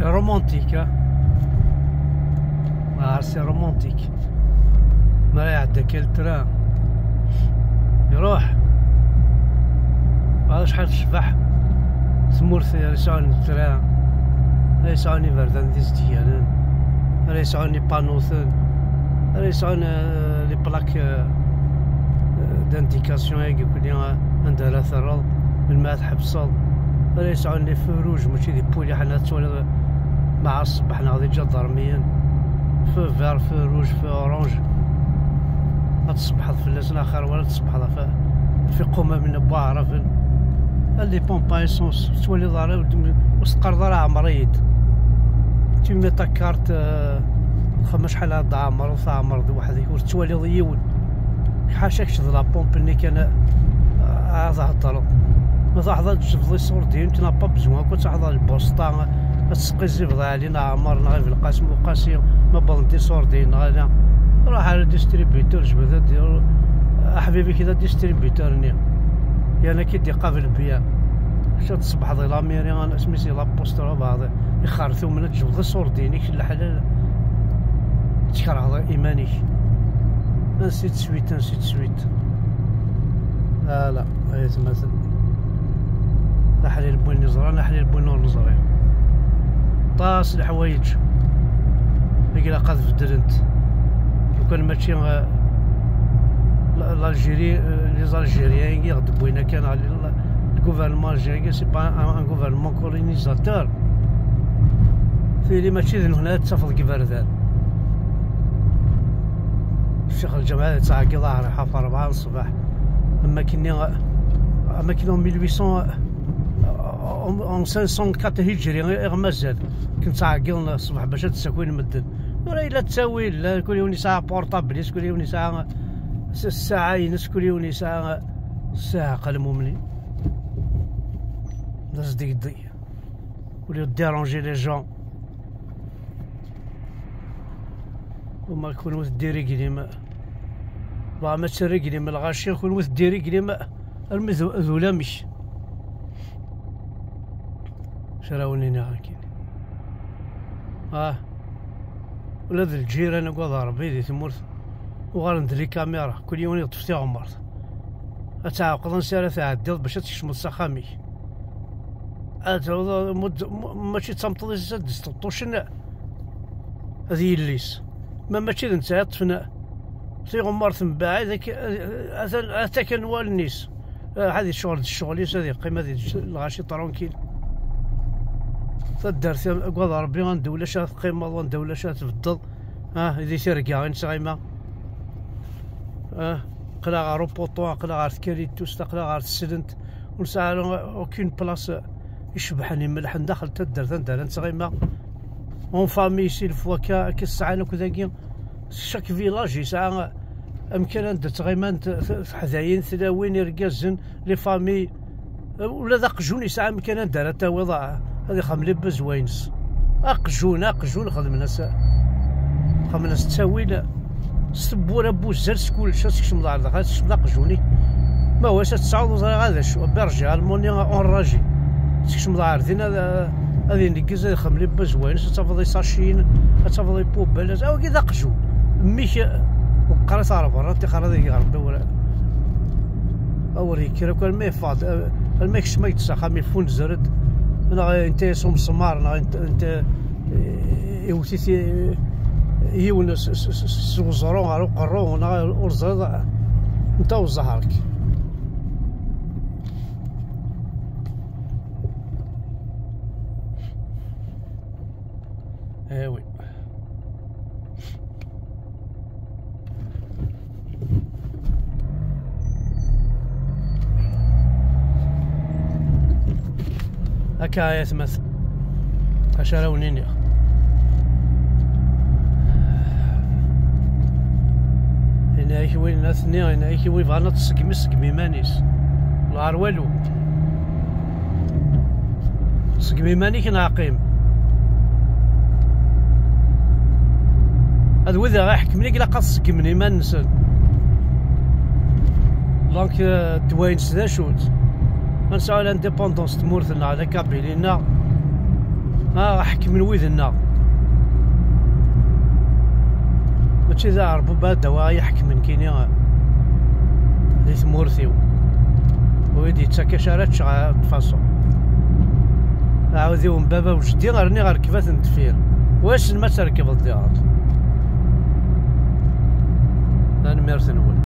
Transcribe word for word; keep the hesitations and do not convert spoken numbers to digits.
Romantique, hein. Ah, c'est romantique. Ma iɛedda kan ltran, iruḥ. Ah, acḥal tecbeḥ tmurt ara yesɛun ltran, ara yesɛun iberdan d izedganen, ara yesɛun ipanuten, ara yesɛun, euh, les plaques, euh, d'indication-agi, anda ara terreḍ, melmi ara tḥebseḍ, ara yesɛun les feux rouges, mačči d ipuli ḥna tettwaliḍ. Meɛa ṣṣbeḥ neɣ d iǧadarmiyen, feu vert, feu rouge, feu orange. Ad tṣebbḥeḍ fell-asen axir wala ad tṣebbḥeḍ ɣef, ɣef iqumam n waɛraben. Les pompes à essence, ur tettwaliḍ ara, ur s-teqqareḍ ara ɛmer-iyi-d. Tu mets ta carte, euh, xam acḥal ara d-tɛemreḍ, tɛemreḍ weḥd-k, ur tettwaliḍ yiwen. Ḥaca kečč d la pompe-nni kan, a, ad theddreḍ. Ma truḥeḍ ad tjebdeḍ iṣurdiyen, tu n'as pas besoin akk ad truḥeḍ ɣer lbusṭa, ad tesqizibeḍ Ɛli neɣ Ɛmer neɣ Ibelqasem Uqasi, ma wwḍen-d iṣurdiyen neɣ ala. Ruḥ ar distributeur, jbed-d, aḥbib-ik d adistributeur-nni. Yerna ad k-id-iqabel bya. Kečč ad tṣebbḥeḍ i lamiri, asmi si la poste, abeɛḍ ixertumen, ad tjebdeḍ iṣurdiyen-ik n leḥlal, ad tkerheḍ iman-ik. Ainsi de suite, ainsi de suite. Ala, ay atmaten. Aḥlil n win yeẓran, aḥlil n win ur neẓri. Aṭas n leḥwayeǧ i ilaq ad beddlent. Lukan mačči, euh, l-, l'Algérie, euh, les Algériens i ɣ-d-wwin akka, neɣ le, le gouvernement algérien, c'est pas un, un gouvernement colonisateur. Tili mačči d nehna ad tafeḍ deg iberdan. Ccix lǧameɛ ad yettɛeggiḍ aɛrur ɣef rebɛa n ṣṣbeḥ. Am akken, am akken en mille huit cents, en, en cinq cent quatre hijri i ɣ mazal. Akken ttɛeggiḍen ṣṣbeḥ bac ad d-ssakin medden. Tura yella ttawil, la, kul yiwen yesɛa portable-is, kul yiwen yesɛa s-, ssaɛa-ines, kul yiwen yesɛa ssaɛa qalmumni. D asdegdeg. Au lieu de déranger les gens. Uma kunwi teddiriglim. Bɣa ma ttiriglim lɣaci, kunwi teddiriglim armi d, d ulamek. Acu ara wen-iniɣ akkin? Ah. Ula d lǧiran, agad Ṛebbi, di tmurt uɣalen-d les caméras, kul yiwen yeṭṭef tiɣmert. Ad tɛeqleḍ ansi ara tɛeddiḍ bac ad tkecmeḍ s axxam-ik. Ad tawḍeḍ, mu-, mu-, mačči d tameṭṭut-is ad d-isteṭṭucen d yelli-s. Ma mačči d netta yeṭṭfen tiɣmert mbaɛid, ak-, atan, atan wallen-is. Ad yecɣel d ccɣel-is, ad yeqqim, ad yeǧǧ lɣaci tranquille. Taddart, agad Ṛebbi, anda ulac ad teqqimeḍ, anda ulac ad tbeddeḍ. Ah, di tirga i nettɣima. Ah, aql-aɣ ɣer upuṭu, aql-aɣ ɣer tkalitust, aql-aɣ ɣer teslent. Ur nesɛi ara aucune place icebḥen, imelḥen daxel n taddart anda ara nettɣima. En famille, si lefwa akka, akka sɛan akk dagi. Chaque village yesɛa amkan anda ttɣimant t-, teḥdayin, tlawin, irgazen, les familles. Ula d aqjun yesɛa amkan anda ara tawiḍ, a-, ad ixemmel ibbezwa-ines. Aqjun, aqjun, xedmen-as, xedmen-as ttawil s tewwura n wuzzal, s kullec, ad tkecmeḍ ɣer daxel, ad tkecmeḍ aqjun-ik. Ma ulac ad tesɛuḍ, ur ẓriɣ ad acu, berger almuni enragé. Tkecmeḍ ɣer din, ad, ad ineggez, ad ixemmel ibbezwa-ines, ad tafeḍ isaciyen, ad tafeḍ ipubal, ad, wagi d aqjun. Mmi-k, ur qqar-it ɣer berra, tixer ad igi ɣer ddaw. Awer yekker akk arma yeffeɣ-d, arma yekcem-ak-d s axxam, yeffunzer-d, neɣ inta-yas umesmar, neɣ inta, inta, iwet-it i-, yiwen s, s, s, s uẓru ɣer uqerru, neɣ ur ẓriɣ, inta uẓehṛ-ik. Eh oui. Akka ay atmaten. Acu ara wen-iniɣ? Yenna-ak win, a t-nniɣ, yenna-ak win bɣan ad tṣeggem, iṣeggem iman-is. Lɛar walu. Ṣeggem iman-ik neɣ qqim. Ad wid ara iḥekmen i ilaq ad ṣeggmen iman-nsen. Donc, euh, ddwa-ines d acu-tt? Ma nesɛu l'indépendance n tmurt-nneɣ, la Kabylie-nneɣ, Ah, ḥekmen wid-nneɣ. Mačči d aɛerbu ba d awa i ḥekmen kini di tmurt-iw. Ur yi-d-yettak acu ara ččeɣ de façon. Aɛudiw n baba u jeddi rniɣ rrekbat n deffir. Wissen ma terkbeḍ diɣen. Tanemmirt-nwen.